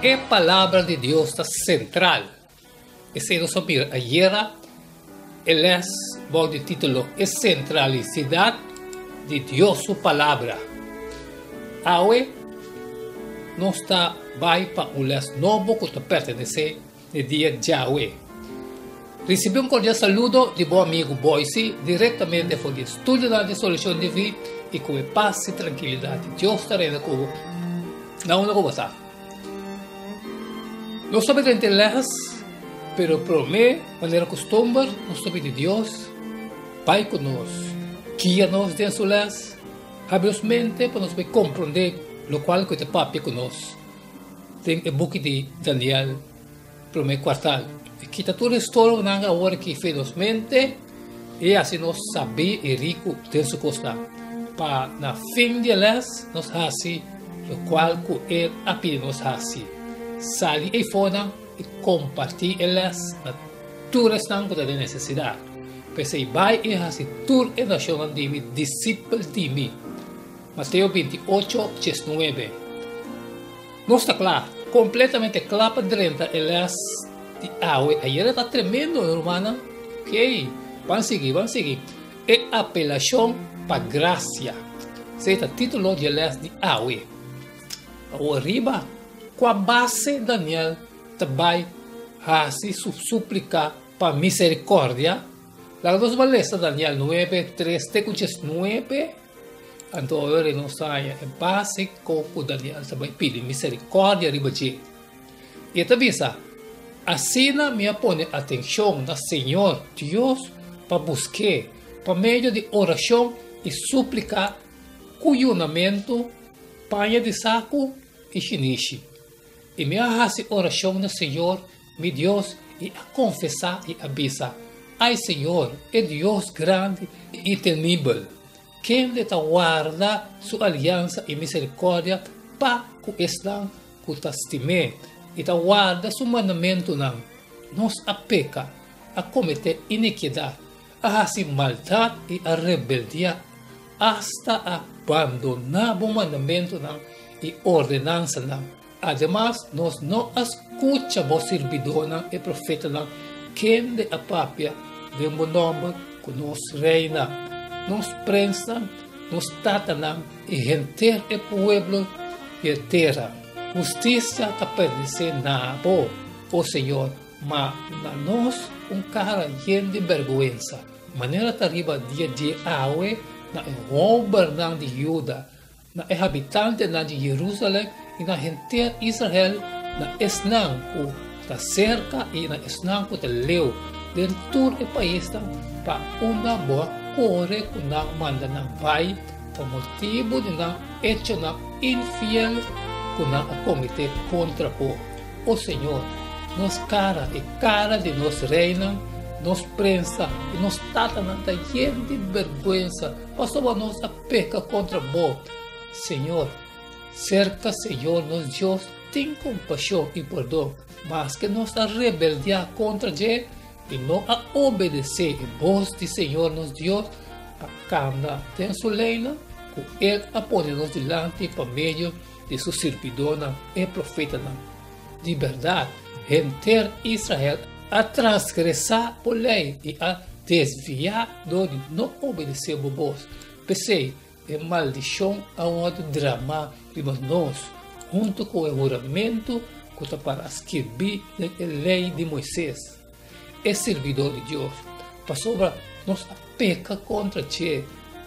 E palabra di Dios ta sentral. Esei nos a mira ayera, e les bou di título E Sentralisidat di Dios Su Palabra. Awe nos ta bai pa un les nobo ku ta pertenesé n'e dia djawe. Risibí un kordial saludo di bo amigu Boyce direktamente for di e studionan di Solushon TV i ku e pas i trankilidat di Dios ta reina ku bo na unda ku bo ta. Nos ta bira den les, pero promé, manera kustumber, nos ta pidi Dios bai ku nos, guia nos den su les, habri nos mente pa nos por komprondé lokual ku e ta papia ku nos den e buki di Daniel, promé kuartal. E kita tur e storbonan awor aki fe nos mente i hasi nos sabí i riku den su kosnan, pa na fin di e lès nos hasi lokual ku el a pidi nos hasi. Sali eifonan i kompartí e lès na tur esnan ku ta den nesesidat. P'esei bai i hasi tur e nashonnan di mi disipel di mi. Mateo 28, 19. Nos ta kla, kompletamente kla pa drenta e lès di awe. Ayera ta tremendo, rumannan. Oké, ban sigui, ban sigui. E apelashon pa grasia. Esei ta título di e lès di awe. Awor riba kua base Daniel ta bai hasi su súplika pa miserikòrdia? Laga nos ban lesa Daniel 9, 3 te ku 19. Anto ora nos haña e base kon ku Daniel ta bai pidi miserikòrdia riba dje. I e ta bisa, Asina mi a pone atenshon na señor Dios pa busk'é pa medio di orashon i súplika ku yunamentu, paña di saku i shinishi. I mi a hasi orashon na señor mi Dios i a konfesá i a bisa, Ai señor, e Dios grandi i temibel, kende ta warda su aliansa i miserikòrdia pa ku esnan ku ta stim'é i ta warda su mandamentunan, nos a peka, a kometé inikidat, a hasi maldat i a rebeldiá, asta a bandoná bo mandamentunan i ordenansanan. Ademas, nos no a skucha bo sirbidónan, e profetanan, kende a papia den bo nòmber ku nos reinan, nos prensnan, nos tatanan i henter e pueblo di e tera. Hustisia ta pertenesé na bo, o Señor, ma na nos un kara yen di bèrgwensa, manera ta riba dia dje awe na e hòmbernan di Juda, na e habitantenan di Jerusalèm i na henter Israel, na esnan ku ta serka i na esnan ku ta leu, den tur e paisnan pa unda bo a kore ku nan manda nan bai pa motibu di nan echonan infiel ku nan a kometé kontra bo. O Señor, nos kara i kara di nos reinan, nos prensa i nos tatanan ta yen di bèrgwensa pasobra nos a peka kontra bo, Señor. Serka Señor nos Dios tin kompashon i pordon, maske nos a rebeldiá kontra dje i no a obedesé e bos di Señor nos Dios pa kanda den su leinan ku el a pone nos dilanti pa medio di su sirbidónan, e profetanan. Di bèrdat, henter Israel a transgresá bo lei i a desviá dor di no obedesé bo bos. P'esei, e maldishon a wòrdu dramá riba nos, huntu ku e huramentu ku ta para skirbí den e Lei di Moises, e sirbidó di Dios, pasobra nos a peka kontra dje.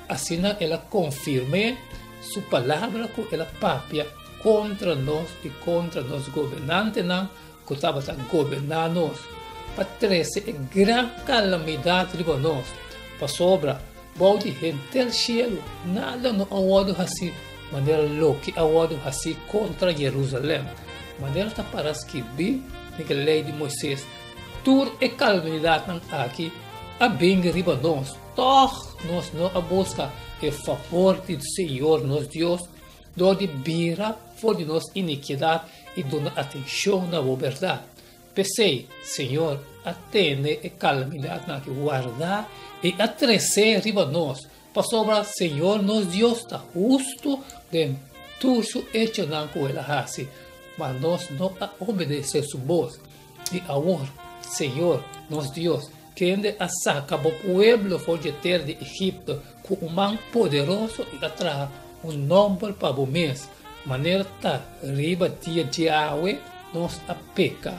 Asina el a konfirm'é su palabra ku el a papia kontra nos i kontra nos gobernantenan ku tabata goberná nos, pa trese e gran kalamidat riba nos, pasobra bou di henter shelu nada no a wòrdu hasí manera loke a wòrdu hasí kontra Jerusalèm, manera ta para skirbí den e Lei di Moises. Tur e kalamidatnan aki a bini riba nos, tòg nos no a buska e fabor di Señor nos Dios dor di bira for di nos inikidat i duna atenshon na bo bèrdat. P'esei, Señor a tene e kalamidatnan aki wardá i a tres'é riba nos, pasobra Señor nos Dios ta hustu den tur su echonan ku el a hasi. Ma nos no a obedesé su bos. I awor, Señor, nos Dios, kende a saka bo pueblo for dje tera di Egipto ku un man poderoso i a traha un nòmber pa bo mes, manera ta riba dia djawe nos a peka,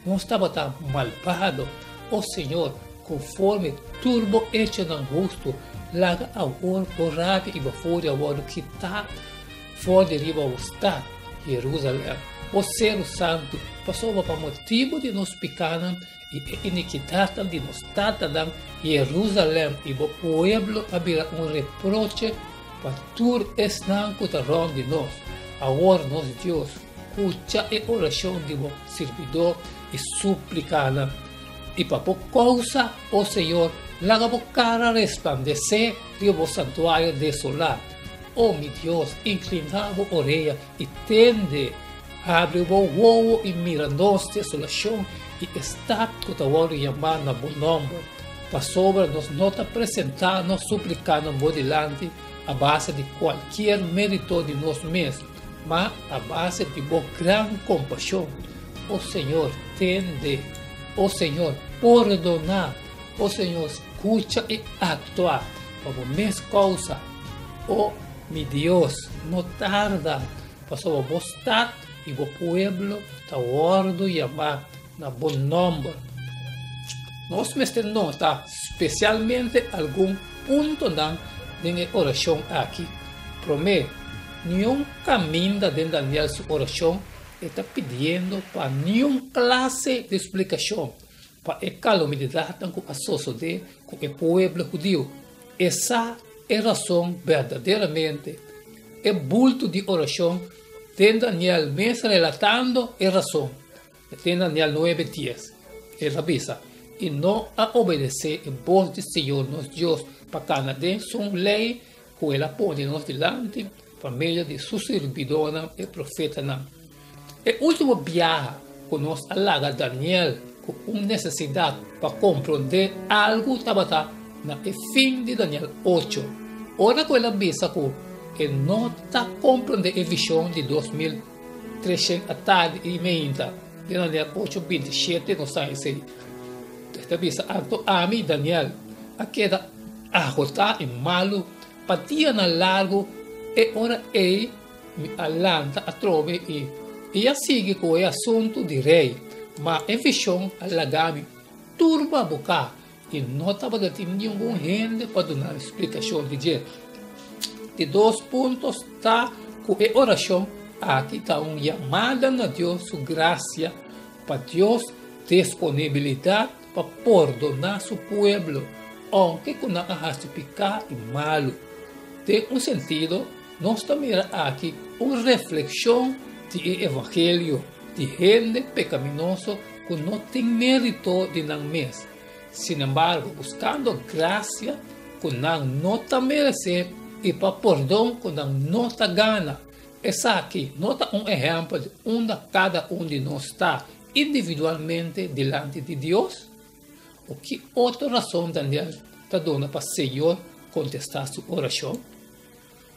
nos tabata malbado. O Señor, konforme tur bo echonan hustu, laga awor bo rabia i bo furia wòrdu kitá for di riba bo stat, Jerusalèm, bo seru santu, pasobra pa motibu di nos pikánan i e inikidatnan di nos tatanan, Jerusalèm i bo pueblo a bira un reproche pa tur esnan ku ta rònt di nos. Awor, nos Dios, kucha e orashon di bo sirbidó i suplikanan. I pa bo kousa, o Señor, laga bo kara resplandesé riba bo santuario desolá. O mi Dios, inkliná bo orea i tende, habri bo wowo i mira nos desolashon i e stat ku ta wòrdu yamá na bo nòmber, pasobra nos no ta presentá nos suplikanan bo dilanti a base di kualkier mérito di nos mes, ma a base di bo gran kompashon. O Señor, tende! O Señor, pordoná! O Señor, skucha i aktua pa bo mes kousa. O mi Dios, no tarda, pasobra bo stat i bo pueblo ta wòrdu yamá na bo nòmber. Nos mester nota spesialmente algun puntonan den e orashon aki. Promé, niun kaminda den Daniel su orashon e ta pidiendo pa niun klase di splikashon pa e kalamidatnan ku a sosodé ku e pueblo hudiu. E sa e rason berdaderamente. E bulto di orashon den Daniel mes relatando e rason. Den Daniel nuebe dies, e ta bisa, I no a obedesé e bos di Señor nos Dios pa kana den su lei ku el a pone nos dilanti pa medio di su sirbidónan e profetanan. E último biaha ku nos a laga Daniel ku un nesesidat pa komprondé algu tabata na e fin di Daniel ocho, ora ku el a bisa ku e no ta komprondé e vishon di 2300 atardi i meinta. Den Daniel ocho 27 nos ta esei. E ta bisa, Anto ami, Daniel, a keda agotá i malu pa dianan largu, e ora ei Mi a lanta atrobe i i a sigui ku e asuntu di rei, ma e vishon a laga mi tur babuká i no tabata tin ningun hende pa duna mi splikashon di dje. Di dos punto ta ku e orashon aki ta un yamada na Dios su grasia pa Dios disponibilidat pa pordoná su pueblo, ounke ku nan a hasi piká i malu. Den un sentido, Nos ta mira aki un reflekshon di e evangelio di hende pekaminoso ku no tin mérito di nan mes, sinembargo buskando grasia ku nan no ta meresé i pa pordon ku nan no ta gana. Esaki no ta un ehèmpel di unda kada un di nos ta individualmente dilanti di Dios? O ki otro rason Daniel ta duna pa Señor kontestá su orashon?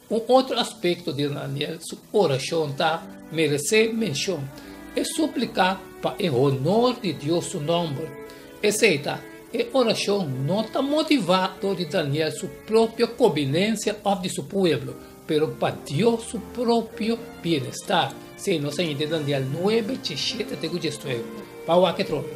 Un otro aspekto di Daniel su orashon ta meresé menshon, e supliká pa e honor di Dios su nòmber. Esei ta, e orashon no ta motivá dor di Daniel su propio kombinensia òf di su pueblo, pero pa Dios su propio bienestar. Sí, nos a hende Daniel 9, 17 te ku 19. Pa wak e trobe.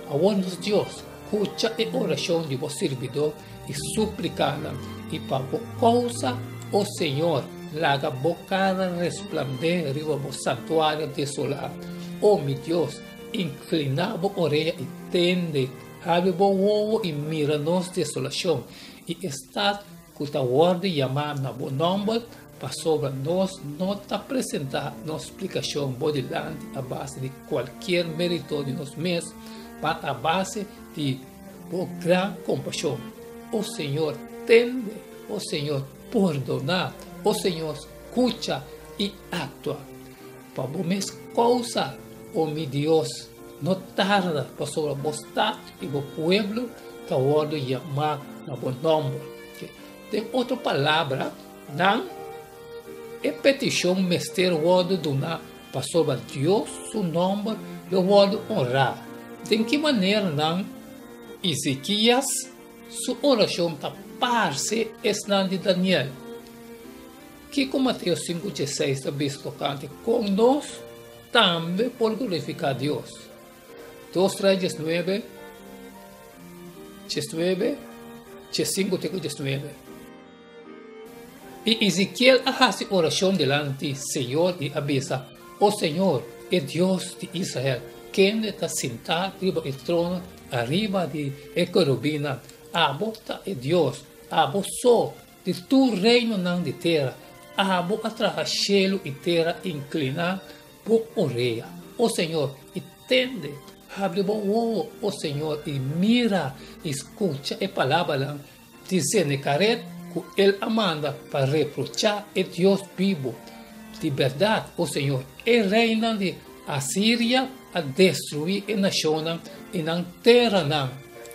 Awor nos Dios, kucha e orashon di bo sirbidó i suplikanan, i pa bo kousa, o Señor, laga bo kara resplandé riba bo santuario desolá. O mi Dios, inkliná bo orea i tende, habri bo wowo i mira nos desolashon i e stat ku ta wòrdu yamá na bo nòmber, pasobra nos no ta presentá nos splikashon bo dilanti a base di kualkier mérito di nos mes, ma a base di bo gran kompashon. O Señor, tende! O Señor, pordoná! O Señor, skucha i aktua! Pa bo mes kousa, o mi Dios, no tarda, pasobra bo stat i bo pueblo ta wòrdu yamá na bo nòmber. Den otro palabra, nan, e petishon mester wòrdu duná. Pasobra Dios su nòmber lo wòrdu onrá. Den ki maneranan Ezekias su orashon ta parse esnan di Daniel? Kiko Mateo 5:16 ta bisa tokante kon nos tambe por glorifiká Dios? 2 Rei 19, 19, 15 te ku 19. I Ezekiel a hasi orashon dilanti Señor i a bisa, O Señor, e Dios di Israel, kende ta sintá riba e trono ariba di e kerubinnan, abo ta e Dios, abo so, di tur reinonan di tera. Abo a traha shelu i tera, inkliná bo orea, o Señor, i tende. Habri bo wowo, o Señor, i mira i skucha e palabranan di Senekaret ku el a manda pa reprochá e Dios bibu. Di bèrdat, o Señor, e reinan di Asiria a destruí e nashonnan i nan teranan,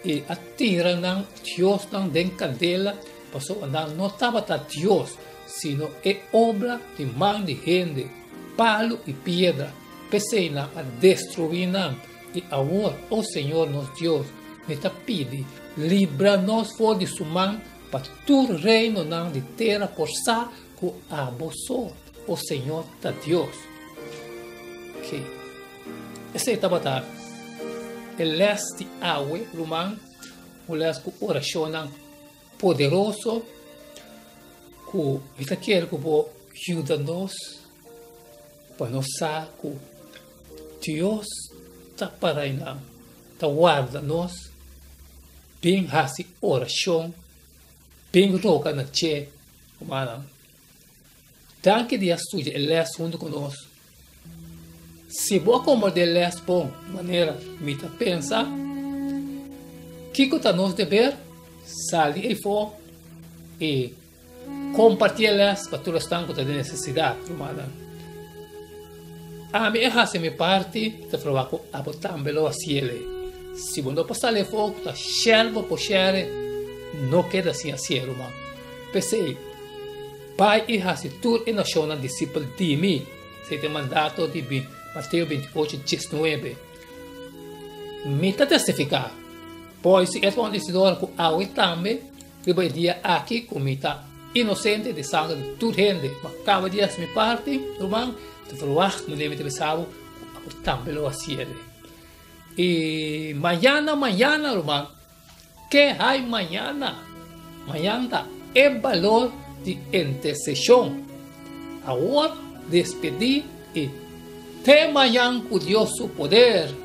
i a tira nan diosnan den kandela, pasobra nan no tabata dios, sino e obra di man di hende, palu i piedra. P'esei nan a destruí nan. I awor, o Señor nos Dios, mi ta pidi, libra nos for di su man, pa tur reinonan di tera por sa ku abo so, o Señor, ta Dios. Oké. Esei tabata e les di awe, ruman, un les ku orashonnan poderoso ku mi ta kere ku bo yuda nos pa nos sa ku Dios ta para einan, ta warda nos, bin hasi orashon, bin roga na dje, rumannan. Danki di a studia e les huntu ku nos. Si bo a komprendé e les bon manera mi ta pensa, kiko ta nos deber? Sali eifó i kompartí e les pa tur esnan ku ta den nesesidat, rumannan. Ami a hasi mi parti, mi ta proba ku abo tambe lo hasi el. Si bo no por sali efó, ku ta share bo por share, no keda sin hasié, ruman. P'esei, Bai i hasi tur e nashonnan disipel di mi. Esei ta e mandato di Mateo 28, 19. Mi ta testifiká, Poi si Edward Isidora ku awe tambe riba e dia aki ku mi ta inosente di sanger di tur hende, ma kaba di hasi mi parti, ruman, ta verwagt manera mi ta bisa bo ku abo tambe lo hasiel. I mañana, mañana, ruman, Ke hay mañana? Mañan ta e balor di interseshon. Awor despedí i te mañan ku Dios su poder.